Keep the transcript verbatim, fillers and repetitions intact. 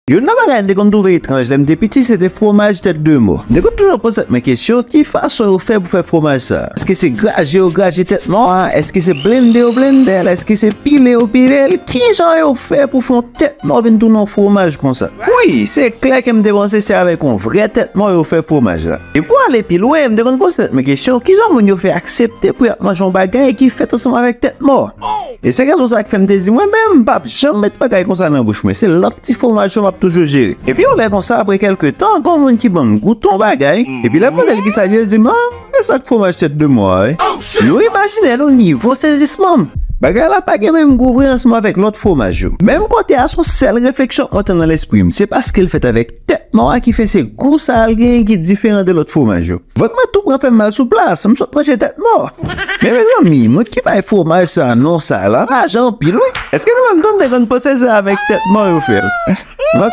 Youn nan bagay m te konn twouve etranj lè m te piti, se te fwomaj tèt de mò. M te konn toujou poze tèt mwen kesyon, ki fason yo fè pou fè fwomaj sa? Èske se graje yo graje tèt mò a? Èske se blende yo blende l? Èske se pile yo pile l? Kijan yo fè pou fè yon tèt mò vin tounen yon fwomaj konsa? Wi, se klè ke m te panse se avèk yon vrè tèt mò yo fè fwomaj la. E pou ale pi lwen, m te konn poze tèt mwen kesyon, kijan moun yo fè aksepte pou y ap manje yon bagay ki fèt ansanm avèk tèt mò? E se rezon sa k fè m te di, mwen menm, m p ap janm met bagay konsa nan bouch mwen. Se lòt ti fwomaj yo m ap toujou jere. Epi yon lè konsa, apre kèlke tan, gen yon moun ki ban m goute yon bagay. Epi lè m mande l kisa l ye, l di m, ah, e sa k fwomaj tèt de mò a, wi. Nou imajine yon nivo sezisman m. Bagay la pa gen menm gou vre ansanm avèk lòt fwomaj yo. Menm kote a, se yon sèl refleksyon k monte nan lespri m. Se paske l fèt avèk tèt mò a ki fè se gou sa a l genyen ki diferan de lòt fwomaj yo. Vant mwen tou pran fè m mal sou plas, m sot manje tèt mò. Men mezanmi, moun ki bay fwomaj sa a non sa a, l anrajan anpil wi. Èske nou menm tou n te konn panse se avèk tèt mò yo fè l?